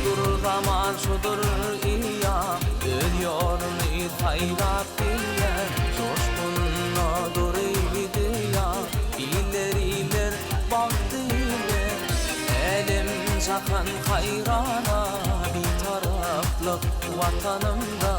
Şudur zaman, şudur eýýam, Öz ýoluny saýlap bilýän, Joşgunna dury ideýa, Iller iller, bagtly iller. Älem jahan haýrana, Bitaraplyk Watanymda,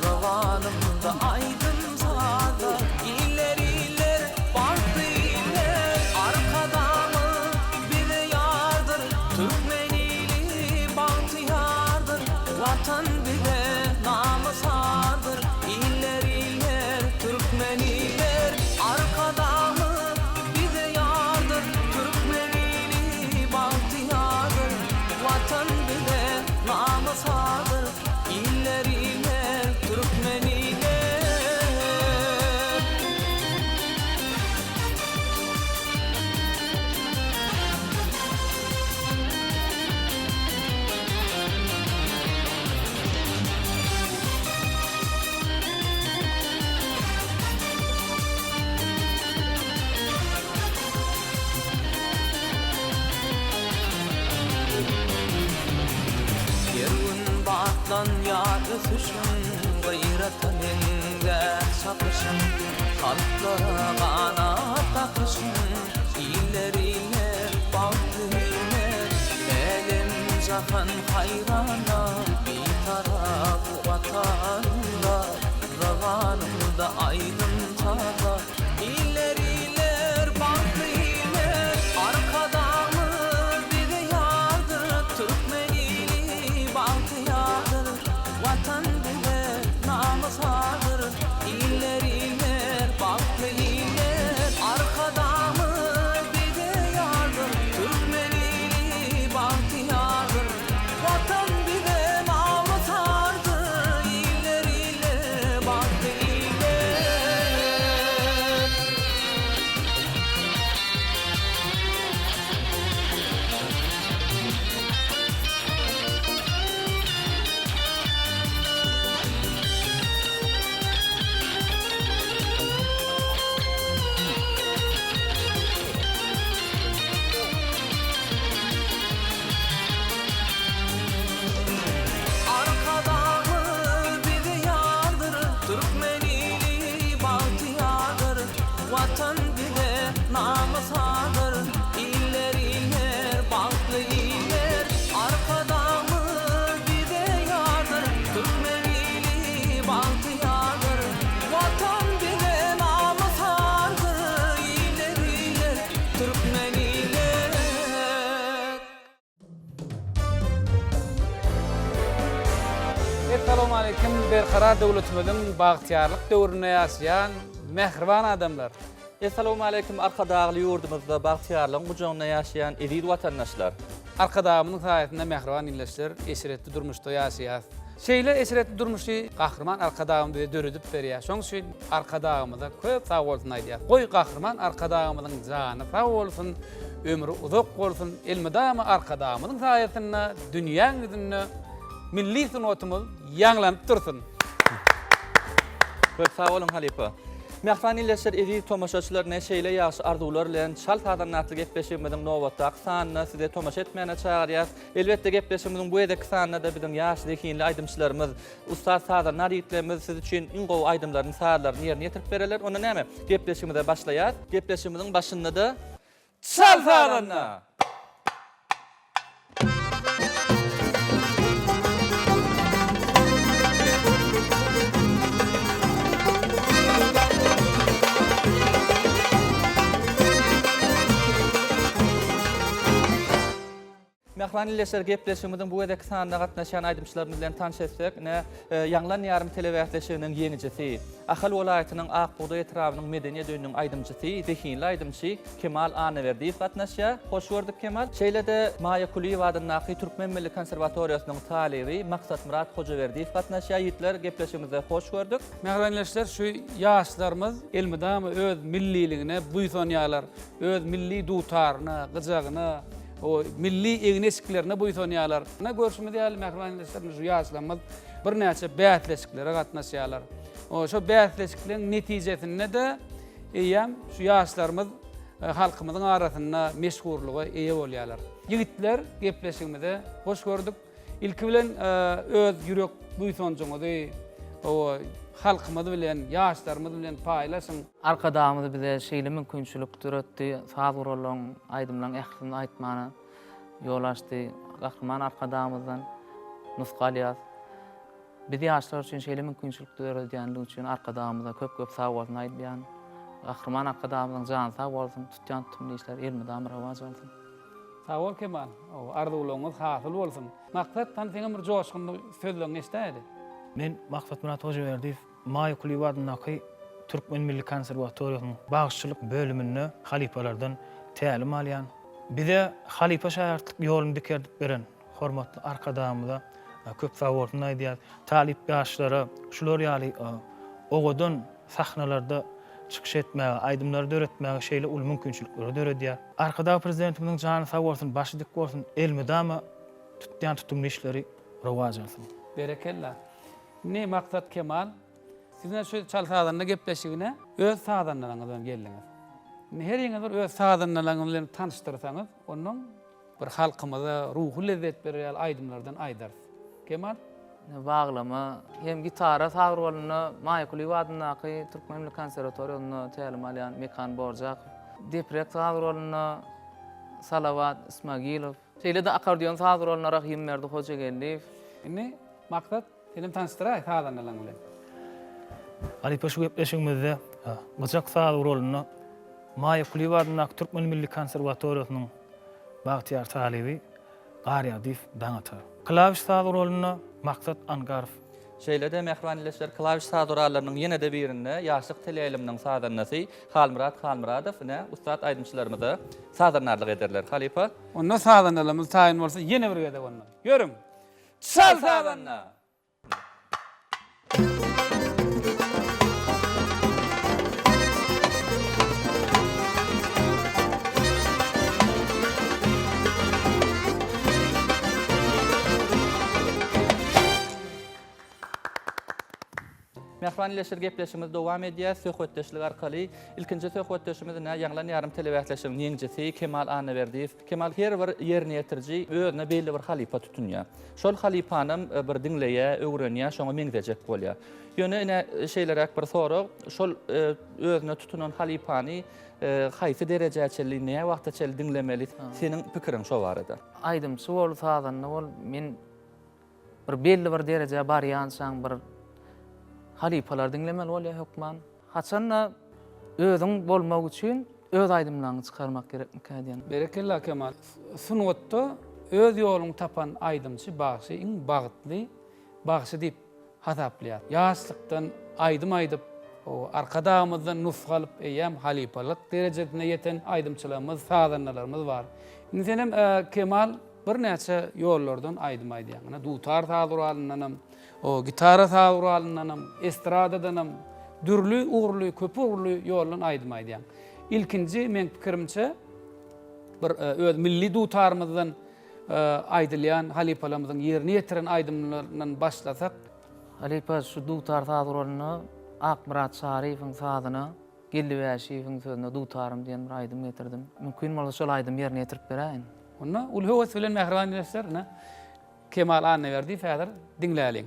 Zybanymda aýdym-sazda, Iller iller, bagtly iller. Arkadagymyz bize ýardyr, Türkmen ili bagtyýardyr, Watan bize namys-ardyr, Iller iller, türkmen iller. Arkadagymyz bize ýardyr, Türkmen ili bagtyýardyr, Watan bize namys-ardyr, Iller iller, türkmen iller. Her gün batlanýar ösüşiň, Gaýrata meňzär çapyşyň, Kalplara ganat kakyşyň, Iller iller, bagtly iller, Älem-jahan haýrana, Bitarap Watanymda, Zamanymda aýdym-saza. Iller iller, bagtly iller, Arkadagymyz bize ýardyr, Türkmen ili bagtyýardyr, Watan bize namys-ardyr. Iller iller, bagtly iller, Arkadagymyz bize ýardyr, Türkmen ili bagtyýardyr, Watan bize namys-ardyr. Iller iller, bagtly iller. Arkadagymyz bize ýardyr, Türkmen ili bagtyýardyr, Watan bize namys-ardyr, Iller iller, bagtly iller. Arkadagymyz bize ýardyr, Türkmen ili bagtyýardyr, Watan bize namys-ardyr, Iller iller, türkmen iller. Essalawmaleýkim Berkarar döwletimiziň bagtyýarlyk döwründe ýaşaýan mähriban adamlar! Essalawmaleýkim Arkadagly ýurdumyzda bagtyýarlygyň gujagynda ýaşaýan eziz watandaşlar! Arkadagymyzyň saýasynda mähriban ildeşler eşretli durmuşda ýaşaýas. Şeýle eşretli durmuşy Gahryman Arkadagymyz bize döredip berýär. Şonuň üçin Arkadagymyza köp sag bolsun aýdýas. Goý Gahryman Arkadagymyzyň jany sag bolsun, ömri uzak bolsun. Elmydama Arkadagymyzyň saýasynda dünýäň ýüzünde milli sungatymyz ýaňlanyp dursun. Köp sag boluň halypa. Mähriban ildeşler, eziz tomaşaçylar ine şeýle ýagşy arzuwlar bilen Çal sazanda atly gepleşigimiziň nobatdaky sanyna sizi tomaşa etmäne çagyrýas. Elbetde gepleşigimiziň bu gezekki sanynda-da biziň ýaş zehinli aýdymçylarymyz, ussat sazandar ýigitlerimiz siz üçin iň gowy aýdymlaryny, sazlaryny ýerine ýetirip bererler. Onda näme, gepleşigimize başlaýas. Gepleşigimiziň başynda-da Çal sazanda! Mähriban ildeşler, gepleşigimiziň bu gezekki sanyna gatnaşýan aýdymçylarymyz bilen tanyş etsek, ine, Ýaňlan ýarym telebäsleşiginiň ýeňijisi, Ahal welaýatynyň Ak bugdaý etrabynyň Medeniýet öýüniň aýdymçysy, zehinli aýdymçy Kemal Annaberdiýew gatnaşýar. Hoş gördük, Kemal! Şeýle-de Maýa Kulyýewa adyndaky Türkmen milli konserwatoriýasynyň talyby Maksatmyrat Hojaberdiýew gatnaşýar. Ýigitler, gepleşigimizde hoş gördük! Mähriban ildeşler, şu ýaşlarymyz elmydama öz milliligine buýsanýarlar, öz milli dutaryna, gyjagyna, O milli egin-eşiklerine buýsanýarlar. Ine görşümiz ýaly mähriban ildeşlerimiz şu ýaşlarymyz birnäçe bäsleşiklere gatnaşýarlar. O şo bäsleşikleriň netijesinde-de eýýäm şu ýaşlarymyz e, halkymyzyň arasynda meşhurlyga eýe bolýarlar. Ýigitler gepleşigimize hoş gördük. Ilki bilen öz ýürek buýsanjyňyzy halkymyz bilen, ýaşlarymyz bilen paýlaşyň. Arkadagymyz bize şeýle mümkinçilik döretdi, saz gurallaryň, aýdymlaryň ählisini aýtmana ýol açdy. Gahryman Arkadagymyzdan nusga alýas. Biz ýaşlar üçin şeýle mümkinçilik döredýänligi üçin Arkadagymyza köp-köp sag bolsun aýdýan. Gahryman Arkadagymyzyň jany sag bolsun, tutýan tutumly işleri elmydama rowaç alsyn. Sag bol Kemal. Arzuwlaryňyz hasyl bolsun. Maksat hany seňem bir joşgunly sözleriňi eşidäýeli. Men Maksatmyrat Hojaberdiýew, Maýa Kulyýewa adyndaky Türkmen milli konserwatoriýasynyň bagşyçylyk bölüminde halypalardan tälim alýan. Bize halypa-şägirtlik ýoluny dikerdip beren Hormatly Arkadagymyza köp sagbolsun aýdýarys. Talyp ýaşlara şular ýaly owadan sahnalarda çykyş etmäge, aýdymlary döretmäge şeýle uly mümkinçilikleri döredýär. Arkadag Prezidentimiziň jany sag bolsun, başy dik bolsun, elmydama tutýan tutumly işleri rowaç alsyn. Berekella. Indi Maksat Kemal, siz ine şu Çal sazanda gepleşigine öz sazandalaryňyz bilen geldiňiz. Indi heriňiz bir öz sazandalaryňyz bilen tanyşdyrsaňyz, onnoň Bir halkymyza ruhy lezzet berer ýaly aýdymlardan aýdarys. Kemal? Baglama hem gitara saz guralynda Maýa Kulyýewa adyndaky Türkmen milli konserwatoriýasynda tälim alýan Mekan Borjakow, deprek saz guralynda Salawat Ismagilow, şeýle-de akkordeon saz guralynda Rahymberdi Hojageldiýew. Indi Maksat, senem tanyşdyraý sazandalaň bilen. Halypa şu gepleşigimizde gyjak saz guralynda Maýa Kulyýewa adyndaky Türkmen milli konserwatoriýasynyň Bagtyýar talyby Garýagdyýew Daňatar. Klawiş saz guralynda Maksat Angarow. Şeýle-de Mähriban ildeşler klawiş saz gurallarynyň ýene-de birinde Ýaşlyk teleýaýlymynyň sazandasy Halmyrat Halmyradow ine ussat aýdymçylarymyza sazandarlyk ederler. Halypa. Onda sazandalarymyz taýyn bolsa ýene bir gezek onda. Ýörüň! Çal sazanda! Mähriban ildeşler gepleşigimizi dowam edýäs söhbetdeşlik arkaly. Ilkinji söhbetdeşimiz ine Ýaňlan ýarym telebäsleşigiň ýeňijisi Kemal Annaberdiýew. Kemal her bir ýerine ýetiriji özüne belli bir halypa tutunýar. Şol halypanam bir diňleýär, öwrenýär, şoňa meňzejek bolýar. Ýöne ine şeýleräk bir sorag, şol özüne tutunan halypany haýsy derejä çenli, nä wagta çenli diňlemeli? Seniň pikiriň şo barada. Aýdymçy bol, sazanda bol, men bir belli bir derejä barýançaň bir halypalary diňlemeli bolýar hökman. Haçanda özüň bolmak üçin öz aýdymlaryňy çykarmak gerekmikä diýen. Berekella Kemal. Sungatda öz ýoluny tapan aýdymçy bagşy iň bagtly bagşy diýip hasaplaýar. Ýaşlykdan aýdym aýdyp, Arkadagymyzdan nusga alyp eýýäm halypalyk derejesine ýeten aýdymçylarymyz, sazandalarymyz bar. Indi senem Kemal birnäçe ýollardan aýdym aýdýaň. Ine dutar saz guralyndanam, O gitara saz guralyndanam, estradadanam dürli ugurly, köp ugurly ýoldan aýdym aýdýaň. Ilkinji meň pikirimçe bir e, öz milli dutarymyzdan e, aýdylýan halypalarymyzyň ýerine ýetiren aýdymlaryndan başlasak. Halypa şu dutar saz guralynda Akmyrat Çaryýewiň sazyna Geldi Bäşiýewiň sözüne Dutarym diýen bir aýdym getirdim. Mümkin bolsa şol aýdymy ýerine ýetirip beräýiň. Onda uly höwes bilen mähriban ildeşler, ine Kemal Annaberdiýew häzir diňläliň.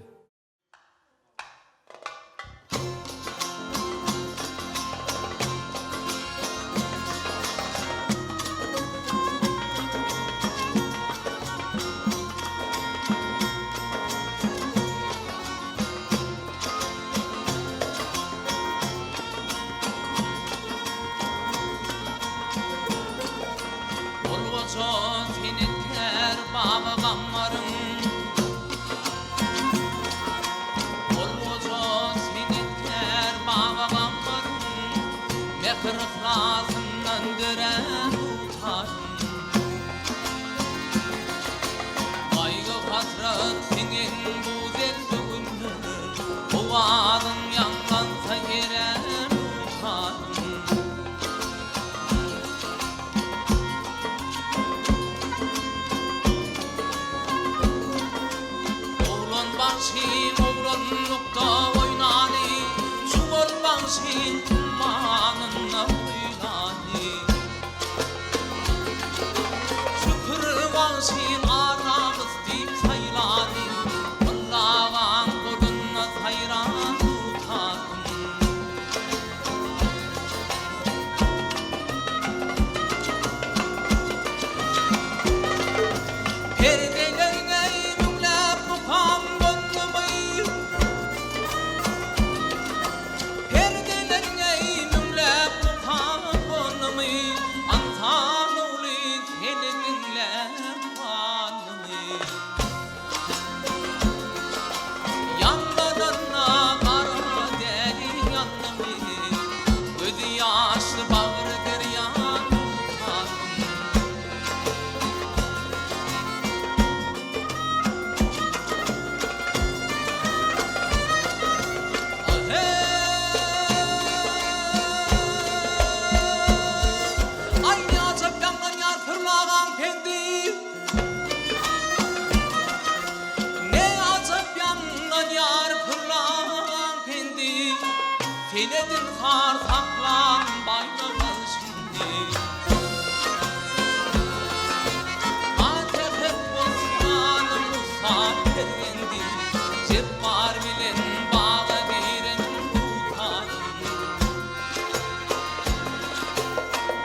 Bolgaça senetkär Baba Gammaryň Bolgaça senetkär Baba Gammaryň Mähir-yhlasyndan dörän dutaryň Gaýgy-hasrat siňen bu dertli günler Owazyň ýaňlansa erän dutaryň Oglan bagşym oglanlykda oýnany, Çuwal bagşym ummanynda oýnany. Şükür bagşym ar-namys diýip saýlany. Mollagaň pendi Ne ajap ýaňlanýar pürlaň pendi Senedin har saklan baýlygyn şindi Atahet bolsun Musa perzendi Jepbar bilen baga giren dutaryň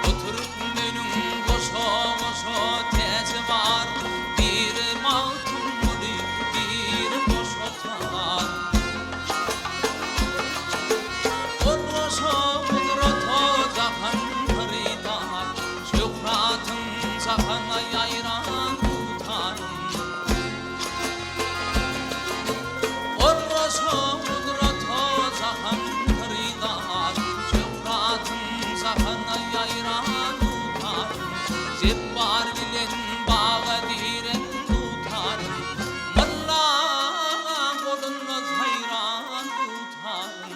Bu türkmeniň goşa-goşa täji bar, Biri Magtymguly, biri goşa tar. Ol goşa gudrata jahan hyrydar, Şöhratyň jahana ýaýran dutaryň. Ol goşa gudrata jahan hyrydar, Şöhratyň jahana ýaýran dutaryň, Jepbar bilen baga giren dutaryň, Molla golunda saýran dutaryň.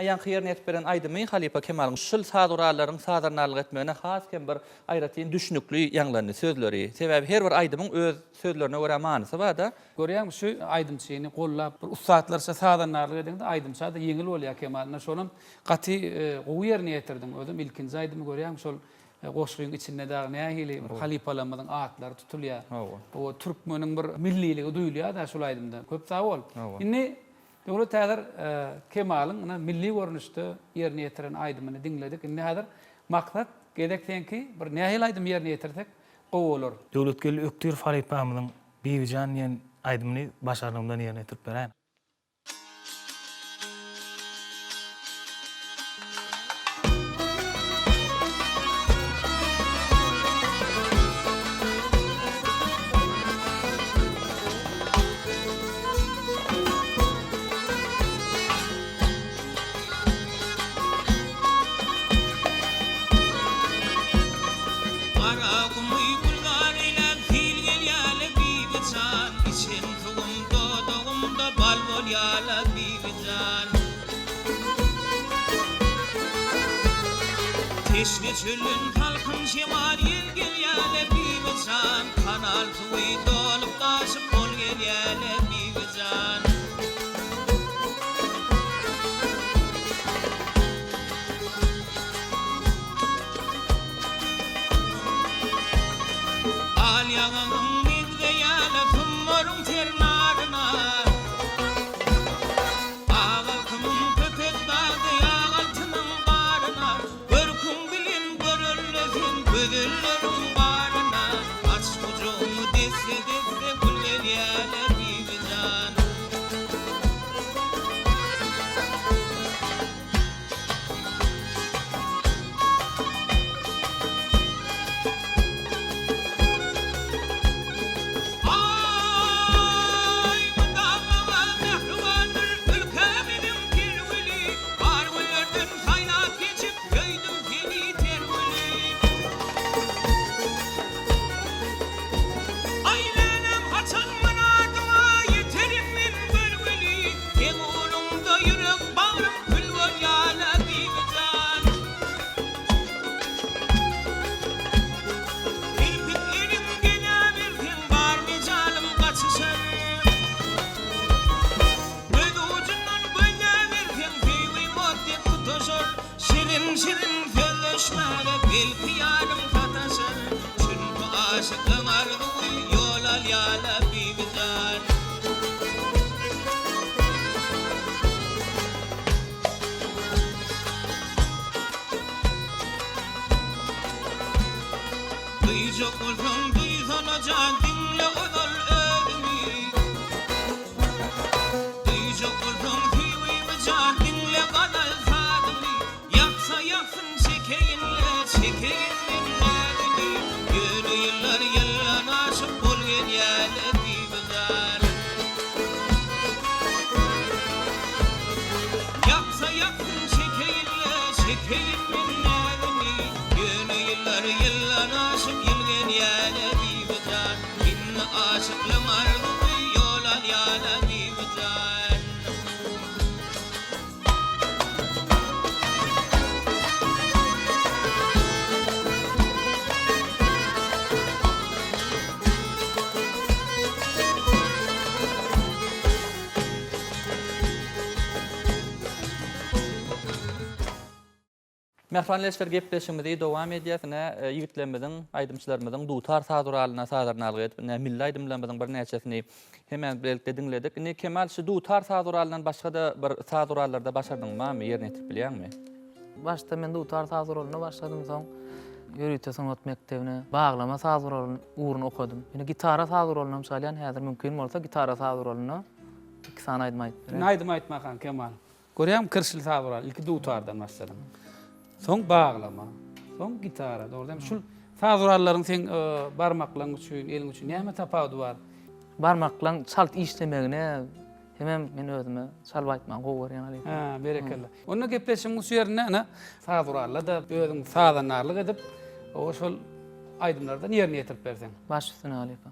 Ýaňky ýerine ýetirip beren aýdymy halypa Kemalyň şul saz gurallaryň sazandarlyk etmegine has hem bir aýratyn düşnükli ýaňlandy sözleri. Sebäbi her bir aýdymyň öz sözlerine görä manysy bar-da. Görýäňmi şu aýdymçyny gollap bir ussatlarça sazandarlyk edeňde aýdymça-da ýeňil bolýar Kemal. Ine şonam gaty gowy ýerine ýetirdiň. Özem ilkinji aýdymy görýäňmi şol goşgyň içinde dagy nähili bir halypalarymyzyň atlary tutulýar. Hawa türkmeniň bir milliligi duýulýar-da şul aýdymda. Köp sag bol. Indi Döwlet häzir Kemalyň ynha milli görnüşde ýerine ýetiren aýdymyny diňledik. Indi häzir Maksat gezek seňki bir nähili aýdym ýerine ýetirsek gowy bolar. Döwletgeldi Ökdirow halypamyzyň Bibijan diýen aýdymyny başarnygymdan ýerine ýetirip beräýin. Gara gumy gülzar eýläp sil gelýäle Bibijan, Içen suwum dodagymda bal bolýala Bibijan. Teşne çölden salkyn şemal ýel gelýäle Bibijan, Kanal suwy dolup daşyp bol gelýäle Bibijan. Al ýaňagyň meňzeýäle sumbaryň ter naryna. Ak alkymyň köpek dagda ýag altynyň garyna. Görküň bilen görelde sen gözelleriň baryna. Aç gujagyňy desse-desse gül gelýäle Bibijan. Aý, mydam maňa mähribandyr ülkäminiň ter güli, Bar güllerden saýlap seçip söýdüm seni ter güli. Aý, läläm, haçan myradyma ýeterin men görgüli, Seň ugrunda ýürek bagrym kül bolýa-la, Bibijan. Kirpikleriň gezäberseň bar mejalym gaçyşar. Göz ujundan gözläberseň söýgim ot dek tutaşar. Şirin-şirin sözleşmäge belki ýarym sataşar. Çünki aşyklaň arzuwy ýol alýa-la Bibijan. Duýjak bolsaň duýsana jan diňle ozal özüňi Duýjak bolsaň söýgimi jan diňle gazal sazymy Ýaksa ýaksyn çekeýinle çekeýin men näzini Ýöne ýyllar ýyldan aşyp bol gelýäle bibijan Ýaksa ýaksyn çekeýinle çekeýin men näzini Ýöne ýyllar ýyldan aşyp ýyl gelýäle Bibijan Indi aşyklaň arzuwy ýol alýala Bibijan. Mähriban ildeşler gepleşigimizi dowam edýäs. Ine, ýigitlerimiziň, aýdymçylarymyzyň dutar saz guralyna sazarnalyk edip, ine, milli aýdymlarymyzyň birnäçesini hemmämiz bilelikde diňledik. Indi Kemal şu dutar saz guralyndan başga-da bir saz gurallarda başardygyň barmy, ýerine ýetirip bilýäňmi? Başda men dutar saz guralyna başladym, soň ýörite sungat mekdebine baglama saz guralyny ugruny okadym. Indi gitara saz guralyny hem çalýan, häzir mümkin bolsa gitara saz guralynda iki sany aýdym aýdyp bereýin. Indi aýdym aýtmakaň Kemal. Görýäňmi kirşli saz gural, ilki dutardan başladyň. Soň baglama, soň gitara, dogry dälmi? Şul saz gurallaryň seň barmaklaryň üçin, eliň üçin näme tapawudy bar? Barmaklaryň çalt işlemegine hemem men özüme çalyp aýtmagy gowy görýän halypa. Hä, berekella. Onda gepleşigiň şu ýerinde ine saz guralla-da özüň sazandarlyk edip, şol aýdymlardan ýerine ýetirip berseň. Baş üstüne halypa.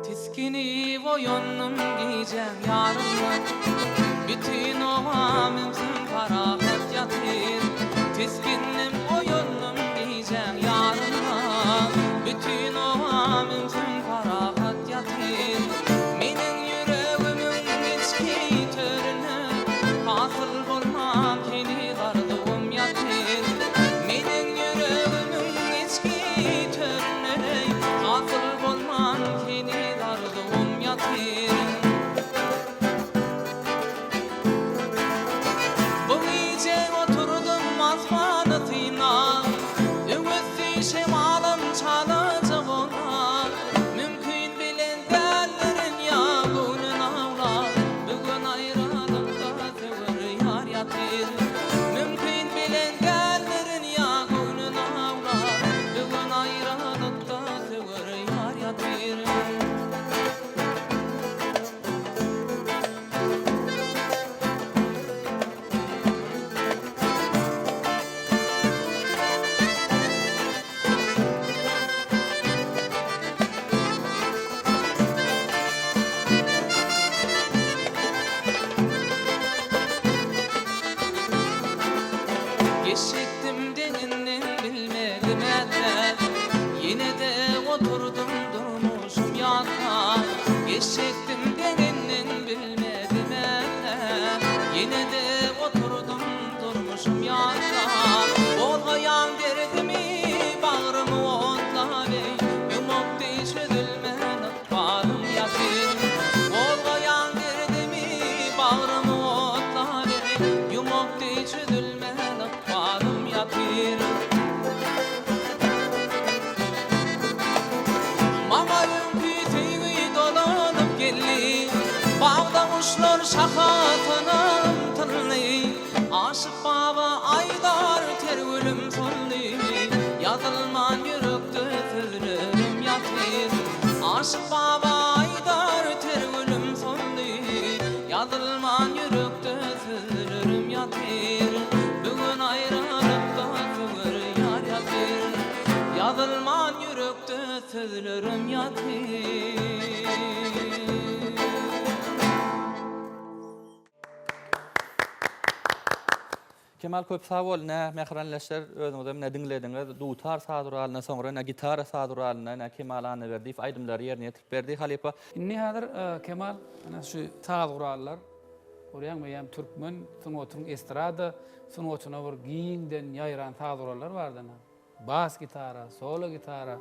Tisginip oýandym gijäň ýarynda, Bütin obam ümsüm parahat ýatyr. Tisgindim oýandym gijäň ýarynda, Bütin obam ümsüm parahat ýatyr. Meniň ýüregimiň içki töründe, Hasyl bolman heniz arzuwym ýatyr. Meniň ýüregimiň içki töründe, Hasyl bolman heniz arzuwym ýatyr. Bu gije oturdym asmany synlap, Öwüsdi şemalam çalaja bolan. Mümkin bilen däldirin ýa göwnün awlap, Bu gün aýralykda söwer ýar ýatyr. Mümkin bilen däldirin ýa göwnün awlap, Bu gün aýralykda söwer ýar ýatyr. Geçjekdim deňinden bilmedim ätläp, Ýene-de oturdym durmuşym ýatlap. Geçjekdim deňinden bilmedim ätläp, Ýene-de oturdym durmuşym ýatlap. Gozgaýan derdimi bagrymy otlap eý, Ýumak deý çözülmän ykbalym ýatyr. Gozgaýan derdimi bagrymy otlap eý, Ýumak deý çözülmän ykbalym ýatyr. Maňa öňki söýgi dolanyp geldi, Bagda guşlar şahasyna ymtyldy. Aşyk baba aýdar ter gülüm soldy, Ýazylman ýürekde sözlerim ýatyr. Aşyk baba aýdar ter gülüm soldy, Ýazylman ýürekde sözlerim ýatyr. Bu gün aýralykda söwer ýar ýatyr, Ýazylman ýürekde sözlerim ýatyr. Kemal köp sag bol nä mähriban ildeşler özüňizem nä diňlediňiz dutar saz guralynda soňra nä gitara saz guralynda nä Kemal Annaberdiýew aýdymlary ýerine ýetirip berdi halypa. Indi häzir Kemal ana şu saz gurallar görýäňmi eýýäm türkmen sungatynyň estrada sungatyna bir giňden ýaýran saz gurallar bardy ana. Bas gitara, solo gitara,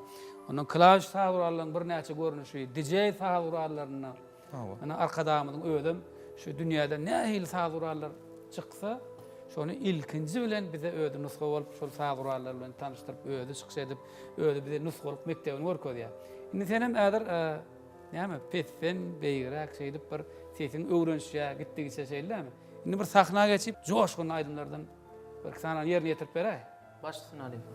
ondan klawiş saz gurallarynyň birnäçe görnüşi, DJ saz gurallarynda. Ýöne Arkadagymyzyň özem şu dünýäde nähili saz gurallar çyksa, şony ilkinji bilen bize özi nusga bolup, şol saz gurallary bilen tanyşdyryp, özi çykyş edip, özi bize nusgalyk mekdebini görkezýär. Indi senem häzir näme, pesden beýigräk şeýdip bir sesiň öwrenişýär gitdigiçe şeýle dälmi? Indi bir sahna geçip, joşgunly aýdymlardan bir-iki sany ýerine ýetirip beräý. Baş üstüne halypa.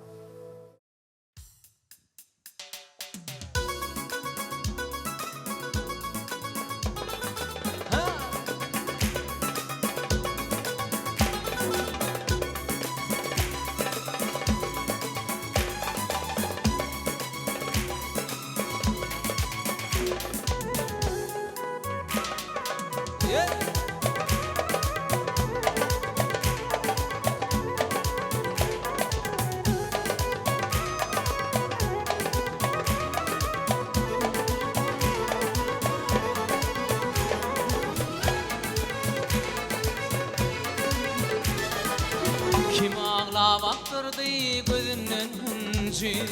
Akdyrdy gözünden hünji.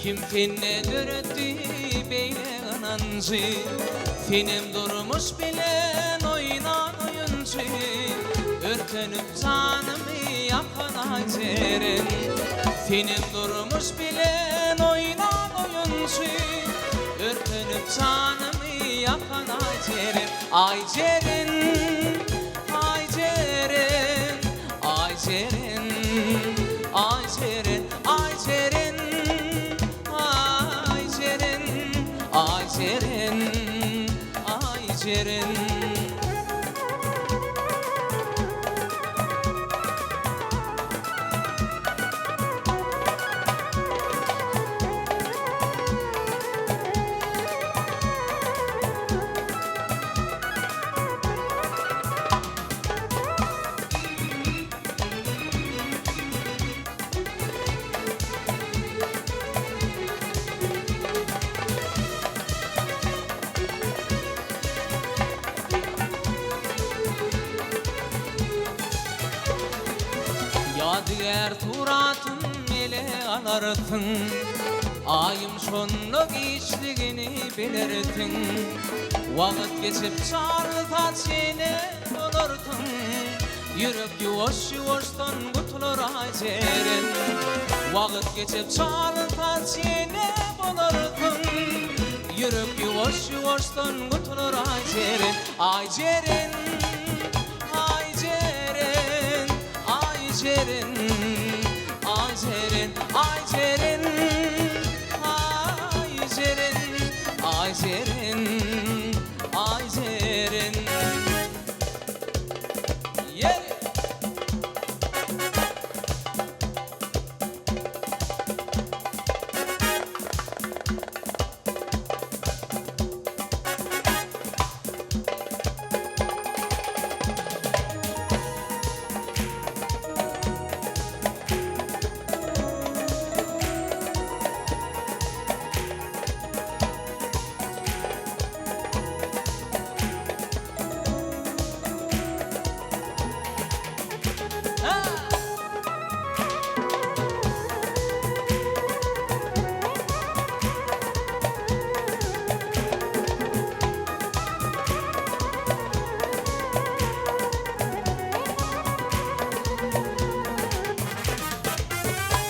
Kim sende döretdi beýle ynanjy? Senem durmuş bilen oýnan oýunçy. Örtenip janymy ýakan Aýjeren. Senem durmuş bilen oýnan oýunçy. Örtenip janymy ýakan Aýjeren. Aýjeren, Aýjeren. Aýjeren, Aýjeren, Aýjeren, Aýjeren, Aýjeren, Aýjeren. Ýadygär suratym ele alarsyň, Aýym şonda giçligini bilersiň. Wagt geçip çarlsa çene bolarsyň, Ýürek ýuwaş-ýuwaşdan gutular Aýjeren. Wagt geçip çalsaç ýene bolarsyň, Ýürek ýuwaş-ýuwaşdan gutular Aýjeren. Aýjeren, Aýjeren, Aýjeren, Aýjeren, Aýjeren, Aýjeren, Aýjeren, Aýjeren. Ýeri!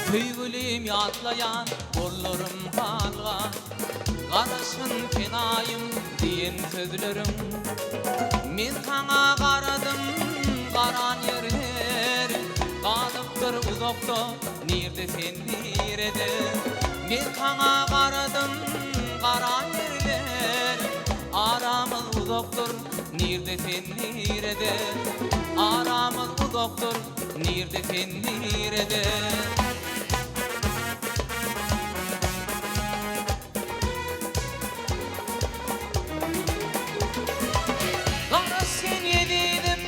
Söýgülim ýatlaýan gollarym galga. Garaşgyn penaýym diýen sözleriň. Men saňa garadym, garan ýerler Galypdyr uzakda, nirde sen nirede? Men saňa garadym, garan ýerler Aramyz uzakdyr, nirde sen nirede? Aramyz uzakdyr, nirde sen nirede? Garaş sen ezizim,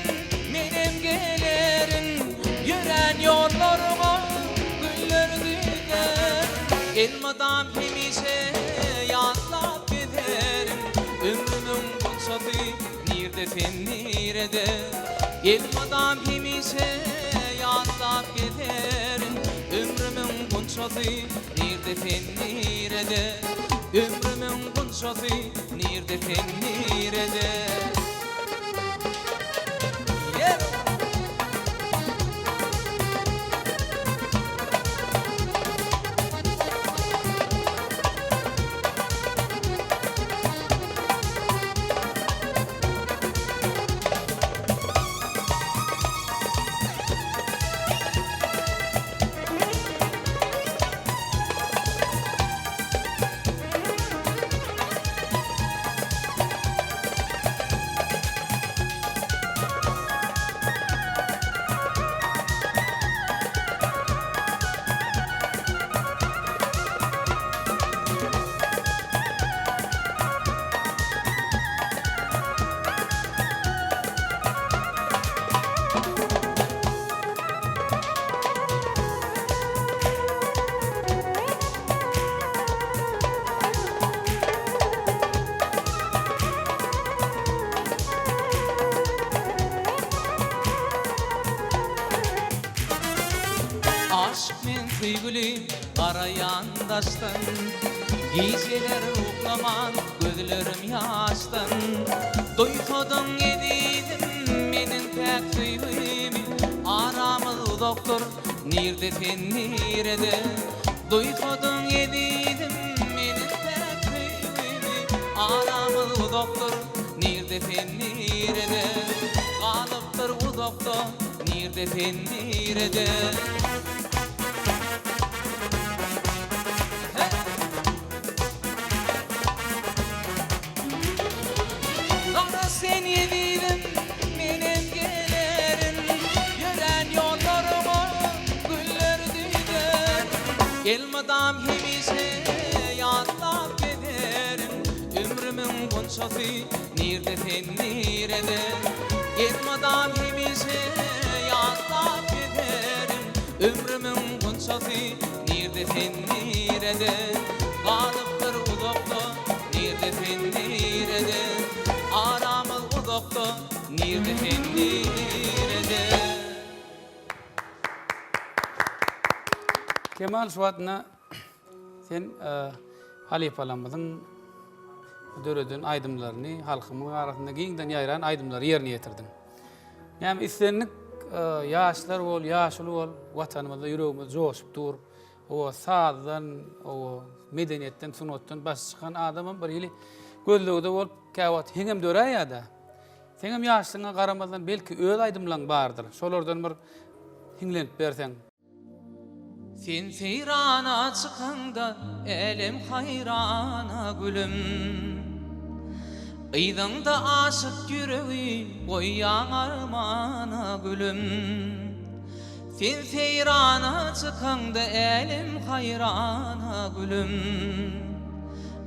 menem gelerin, Ýörän ýollaryňa güller düzer. Elmydam hemişe ýatlap gezerin, Ömrümiň gunçasy nirde sen nirede? Elmydam hemişe ýatlap gezerin, Ömrümiň gunçasy nirde sen nirede? Ömrümiň gunçasy nirde sen nirede? Ýer! Aşyk men söýgülim garaýan daşdan Gijeler uklaman gözlerim ýaşdan Duýsadyň ezizim meniň päk söýgimi Aramyz uzakdyr nirde sen nirede Duýsadyň ezizim meniň päk söýgimi Aramyz uzakdyr nirde sen nirede Galypdyr uzakda nirde sen nirede. Gara sen ezizim menem gelerin Ýörän ýollaryňa güller düzerin Elmydam hemişe ýatlap gezerin Ömrümiň gunçasy nirde sen nirede Elmydam hemişe ýatlap gezerin Ömrümiň gunçasy nirde sen nirede Galypdyr uzakda nirde sen nirede Aramyz uzakda nirde sen nirede. Kemal şu wagtynda sen halypalarymyzyň döreden aýdymlaryny halkymyň arasynda giňden ýaýran aýdymlary ýerine ýetirdiň. Näme islendik ýaşlar bol, ýaşuly bol, Watanymyzda ýüregimiz joşup dur. Owa sazdan, owa medeniýetden, sungatdan başy çykan adamam bir hili gözlegde bolup, käwagt heňem döräýýär-de. Seňem ýaşlygyňa garamazdan belki öz aýdymlaň bardyr. Şolardan bir hiňlenip berseň. Sen seýrana çykaňda älem haýrana gülüm. Yzyňda aşyk ýüregi goýýaň armana gülüm. Sen seýrana çykaňda älem haýrana gülüm.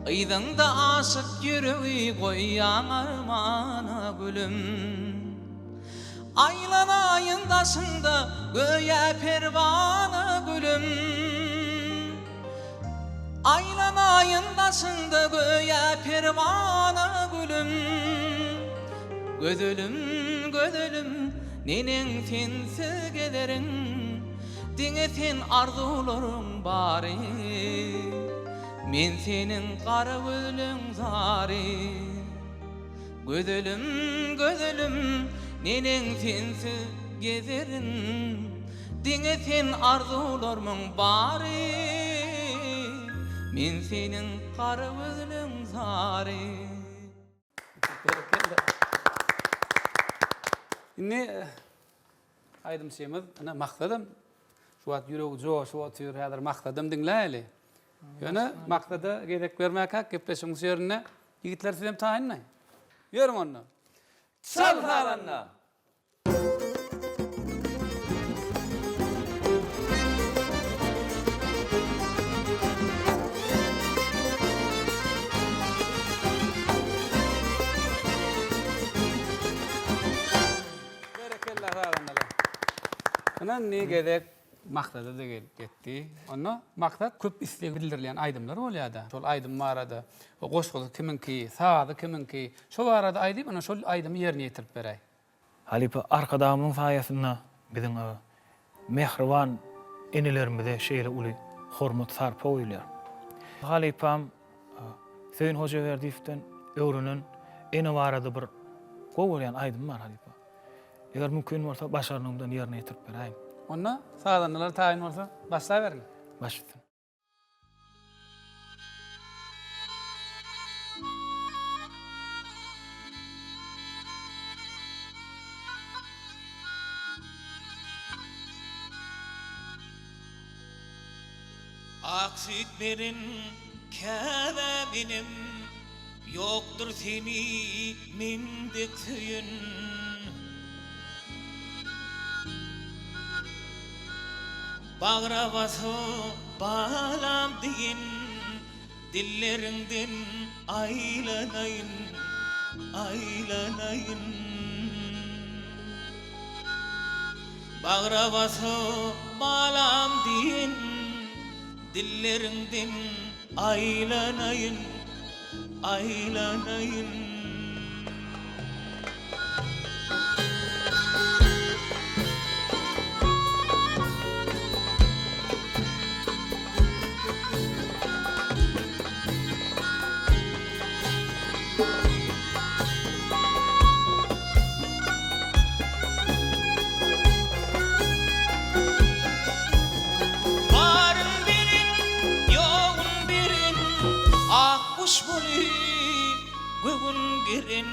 Yzyňda aşyk ýüregi goýýaň armana gülüm. Aýlanaýyn daşyňda göýä perwana gülüm. Aýlanaýyn daşyňda göýä perwana gülüm. Gözelim, gözelim, neneň sensiz gezerin, Diňe sen arzuwlaryň bary. Men seniň gara gözleň zary. Gözelim, gözelim, neneň sensiz gezerin, Diňe sen arzuwlarmyň bary, Men seniň gara gözleň zary. Berekella. Indi aýdymçymyz ine Maksadam şu wagt ýüregi joşup otyr, häzir Maksadam diňläýeli. Ýöne Maksada gezek bermäkäk gepleşigiň şu ýerinde ýigitler sizem taýynmy? Ýörüň onda. Çal sazanda! Berekella sazandalar. Ine indi gezek Maksada-da gelip ýetdi. Onda Maksat köp isleg bildirilýän aýdymlar bolýar-da. Şol aýdym barada, goşgusy kimiňki, sazy kimiňki, şo barada aýdyp, ine şol aýdymy ýerine ýetirip beräý. Halypa Arkadagymyzyň saýasynda biziň mähriban enelerimize şeýle uly hormat-sarpa goýulýar. Halypam Söýün Hojaberdiýewden öwrenen ene barada bir gowy görýän aýdym bar halypa. Eger mümkin bolsa başarnygymdan ýerine ýetirip beräýiň. Onda sazandalar taýyn bolsa başlaberiň. Baş üstüne. Ak süýt beren käbäm enem. Ýokdur seni men dek söýen. Bagra basyp balam diýen Dilleriňden aýlanaýyn, aýlanaýyn. Bagra basyp balam diýen Dilleriňden Aýlanaýyn, aýlanaýyn. Ak guş bolup göwün geren,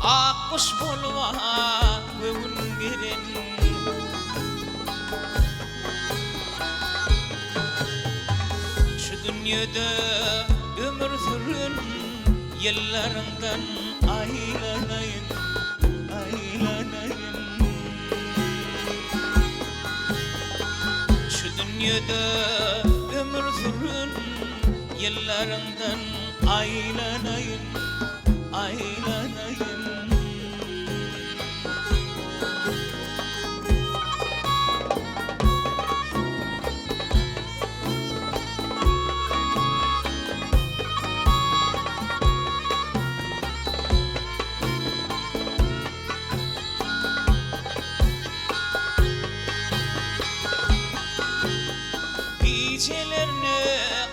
Ak guş bolup göwün geren. Şu dünýede ömür süren ýyllaryňdan aýlanaýyn, aýlanaýyn. Şu dünýede ömür süren ýyllaryňdan aýlanaýyn, aýlanaýyn. Gijelerine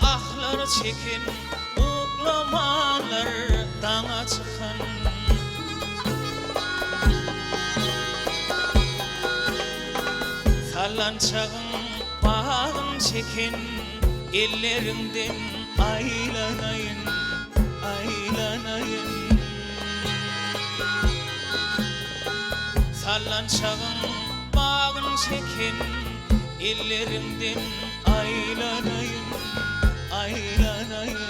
ahlar çeken, Uklamanlar daňa çykan. Sallançagyň bagyn çeken, Elleriňden aýlanaýyn, aýlanaýyn. Sallançagyň bagyn çeken elleriňden aýlanaýyn, aýlanaýyn.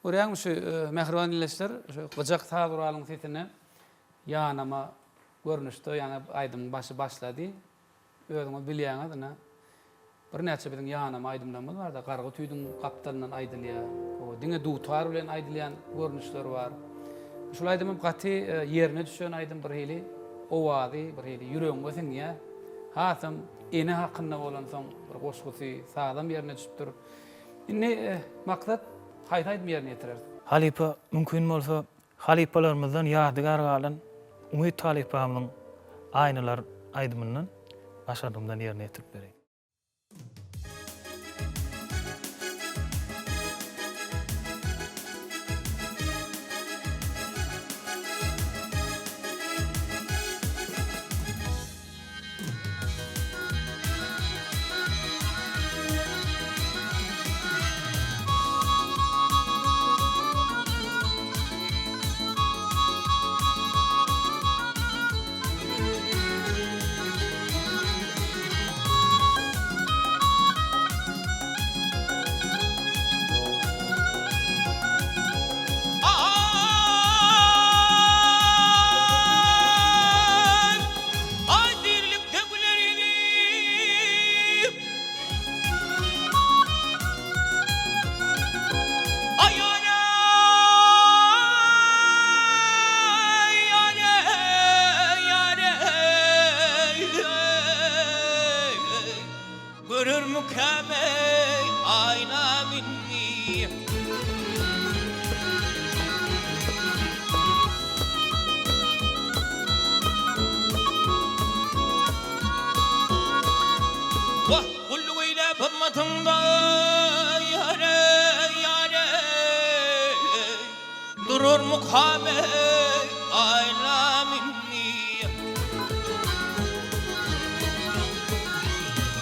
Görýäňmi şu mähriban ildeşler, şu gyjak saz guralyň sesine ýanama görnüşde ýaňy aýdymyň başy başlady. Özüňiz bilýäňiz, ine, birnäçe biziň ýanama aýdymlarymyz bar-da, gargy tüýdüň gapdalyndan aýdylýar. Hawa, diňe dutar bilen aýdylýan görnüşler bar. Şul aýdymam gaty ýerine düşen aýdym, bir hili owazy, bir hili ýüregiňe siňýär. Hasam ene hakynda bolansoň bir goşgusy, sazam ýerine düşüpdir. Indi Maksat, haýsy aýdymy ýerine ýetireris? Halypa, mümkin bolsa, Halypalarymyzdan ýadygär galan Umyt halypamyzyň Aýnalar aýdymyndan başardygymdan ýerine ýetirip bereýin. Aý dirilikde güler ýüzüm. Aý ýar-eý, ýar-eý, ýar-eý, Görermikäm eý aýnam indi. Wah, gulluk eýläp hyzmatyňda, ýar-eý, ýar-eý, Durarmykam eý aýnam indi.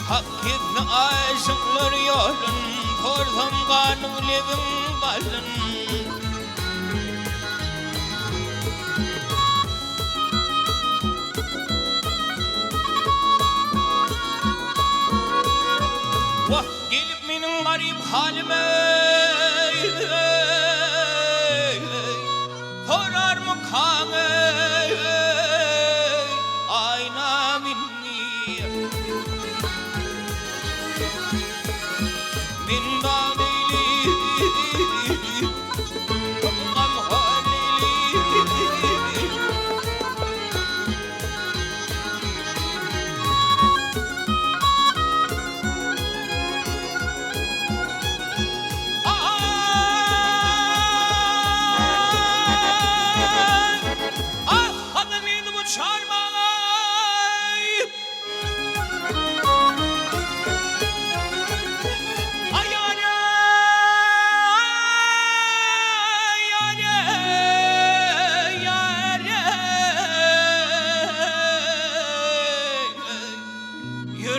Hak kesdi aşyklar ýolun, Sorsam ganym lebiň balyn. Wah, gelip meniň garyp halyma, Sorarmykaň eý, aýnam indi? Men bar eýleýip, gamhar eýleýip.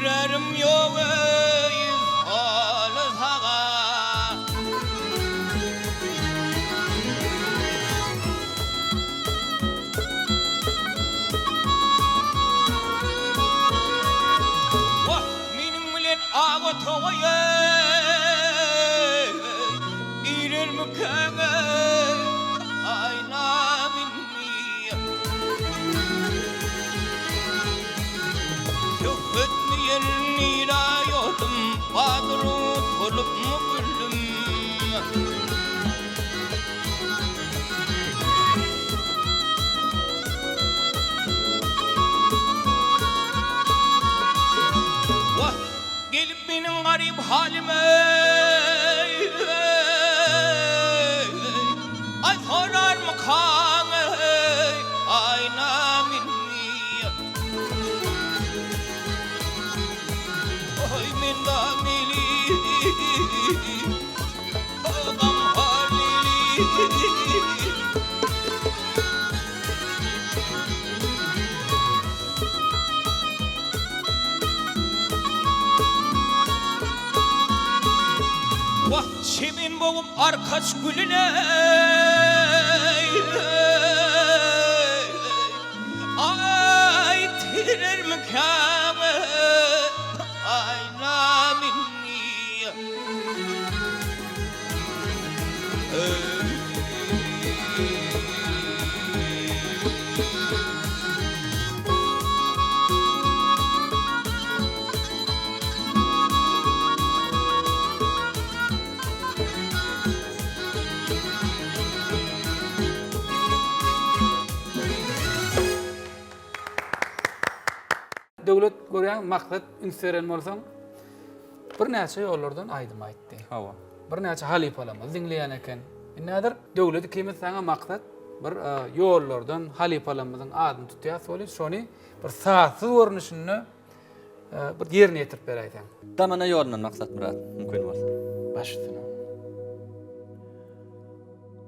Bererim ýok eý sola saga. Wah, meniň bilen ak otaga eý, girermikäň eý, aýnam indi. Söhbetli ýel nirä ýolum, Badyr utulupmy gülüm. Wah, gelip meniň garyp halyma, Aý sorarmykaň, eý, aýnam indi. Aý men da meli, gamhar leli. Wah, çemen bogup arkaç gülüne, Aý, tirermikäm, aýnam indi. Döwlet görýäň maksat üns beren bolsaň birnäçe ýollardan aýdym aýtdy. Hawa. Birnäçe halypalarymyz diňleýän eken. Indi häzir Döwlet ikimiz saňa maksat bir e, ýollardan halypalarymyzyň adyny tutýas welin şony bir sazsyz görnüşinde e, bir ýerine ýetirip beräýseň. Damana ýolundan Maksatmyrat mümkin bolsa. Baş üstüne.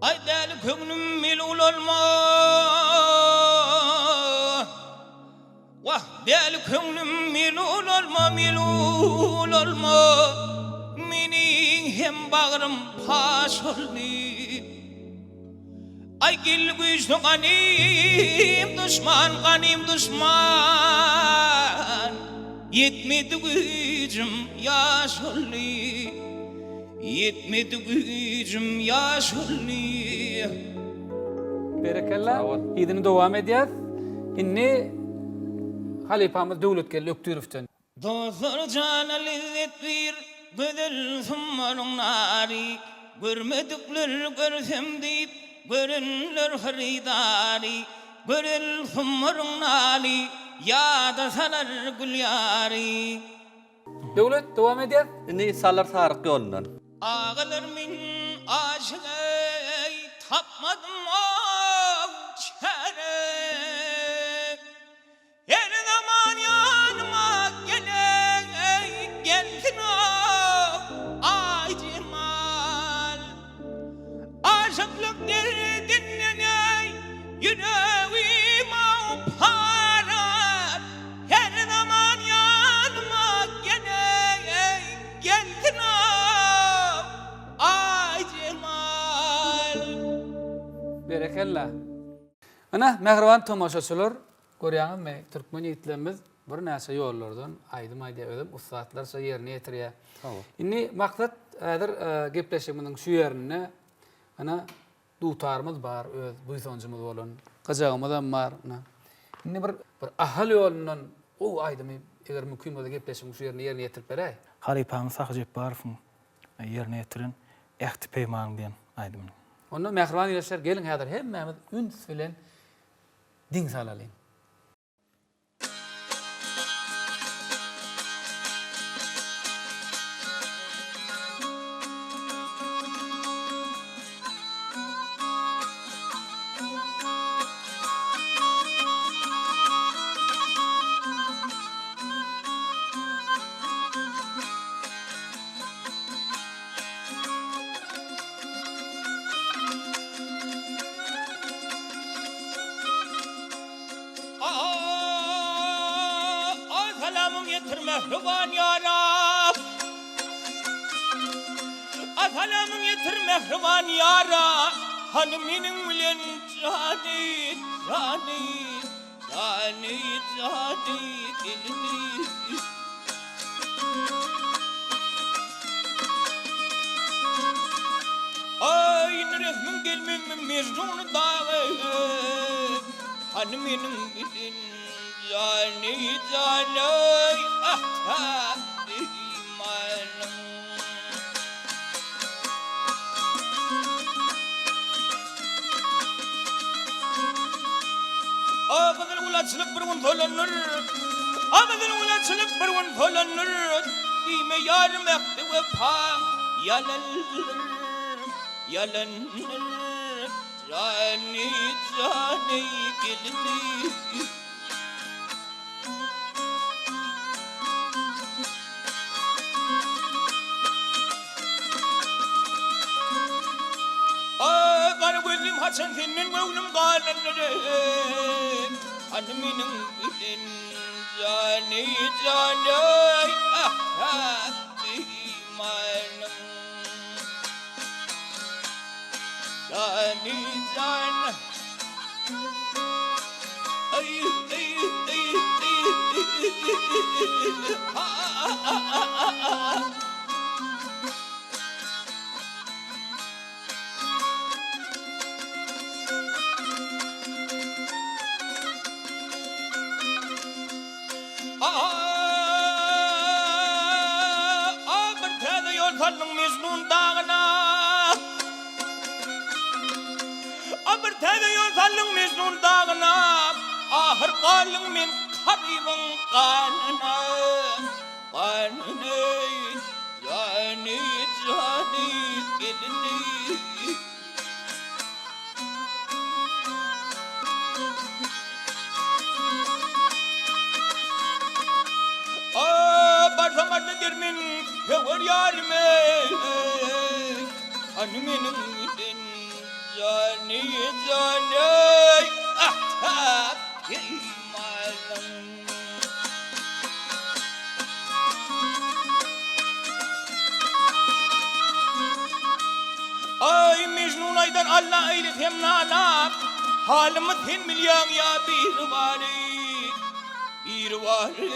Aý däli köňlüm melul olma. Wah, däli köňlüm melul olma, melul olma. Meniň hem bagrym paş oldy. Aý geldi güýçli ganym duşman, ganym duşman. Ýetmedi güýjüm ýaş oldy. Ýetmedi güýjüm ýaş oldy. Berekella. Yzyny dowam edýäs. Indi halypamyz Döwletgeldi Ökdürowden. Dostlar jana lezzet biýr, gözel sumbaryň nary, Görmedikler görsem diýip, görenler hyrydary, Gözel sumbaryň naly, ýada salar gül ýary. Döwlet, dowam edýäs. Indi Salar Saryk ýolundan. Agalar men aşyk eý, tapmadym-ow çäre. Her zaman ýanyma geleý, gelsin-ow, Aýjemal. Aşyklyk derdinden eý, ýüregim-ow para. Her zaman ýanyma geleý, gelsin-ow, Aýjemal. Berekella. Ynha, mähriban tomaşaçylar, Görýäňizmi, türkmen ýigitlerimiz birnäçe ýollardan aýdym aýdýar, özem ussatlarça ýerine ýetirýär. Indi maksat häzir gepleşigimiziň şu ýerinde ynha dutarymyz bar, öz buýsanjymyz bolan, gyjagymyzam bar ynha. Indi bir bir Ahal ýolundan gowy aýdymy eger mümkin bolsa gepleşigiň şu ýerinde ýerine ýetirip beräý. Halypamyz Sahy Jepbarowyň ýerine ýetiren Ähti-peýman diýen aýdymyny. Onda mähriban ildeşler geliň häzir hemmämiz üns bilen Diň salalyň. ýetir mähriban ýara. A salamyň ýetir mähriban ýara. Hany meniň bilen jany, jany, jany, jany gelini. Aý, indi rehmiň gelmezmi Mejnun dagy. Hany meniň bilen jany jany ah imanym. A gyzyl gül açylyp bir gün solandyr. A gyzyl gül açylyp bir gün solandyr. Diýme ýarym ähdi wepaň ýalandyr, ýalandyr. Jany jany gelini. Aý gara gözlim haçan senden göwnüm galandyr. Hany meniň bilen jany jany ah ah imanym. Jany jan. Ay ay ay ay. Ha ha ha ha. A bir täze ýol saldyň Mejnun dagyna. A bir täze ýol saldyň Mejnun dagyna. Ahyr galdyň men garybyň ganyna. Ganyna jany jany gelini. Barsam arda dermen söwer ýarymy Hany meniň bilen jany jany ah peýmanym Aý Mejnun aýdar Alla eýlesem nala, Halymy sen bilýäň ýa biri bary, Biri bary,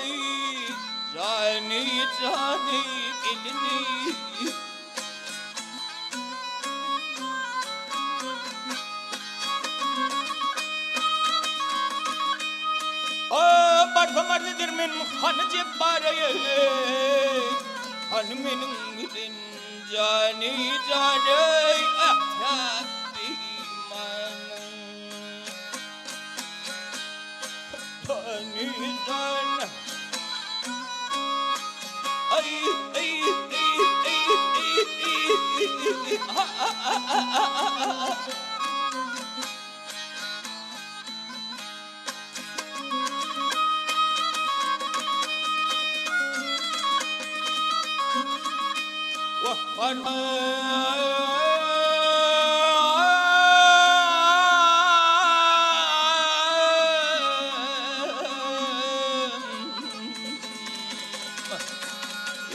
jany jany gelini. A barsam arz eder men hany Jepbara Hany meniň bilen jany jany ah imanym Jany jan Ay ay ay ay ay ah ah ah ah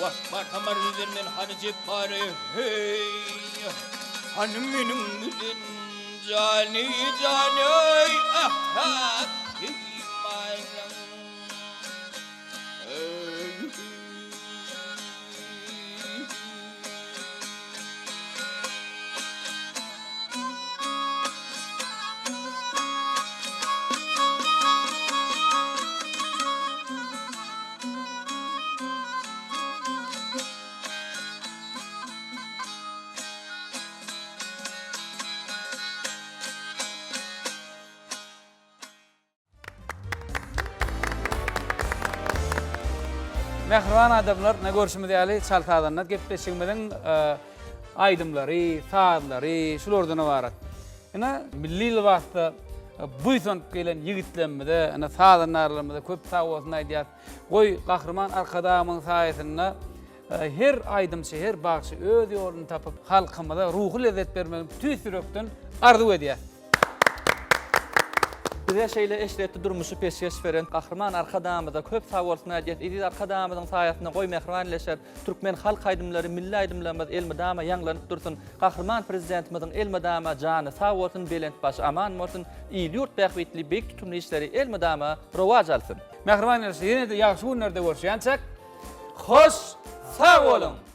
Wah, barhamar men hany jepbary, heý, hany meniň bilen Jany jany ah ah imanym. Mähriban adamlar, ne görşümiz ýaly çal sazanda gepleşigimiziň e, aýdymlary, sazlary şulardan ybarat. Ine milli lybasda e, buýsanyp gelen ýigitlerimize, ine sazandarlarymyza köp sag bolsun aýdýas. Goý Gahryman Arkadagymyň saýasynda Her aýdymçy, her bagşy öz ýoluny tapyp, halkymyza ruhy lezzet bermegini tüýs ýürekden arzuw edýäs. Bize şeýle eşretli durmuşy peşgeş beren Gahryman Arkadagymyza köp sag bolsun aýdýas. Eziz Arkadagymyzyň saýasynda goý mähriban illeşer türkmen halk aýdymlary, milli aýdymlarymyz elmydama ýaňlanyp dursun. Gahryman Prezidentimiziň elmydama jany sag bolsun, belent başy aman bolsun, il-ýurt bähbitli beýik tutumly işleri elmydama rowaç alsyn. Mähriban ildeşler, ýene-de ýagşy günlerde görüşýänçäk, hoş sag boluň!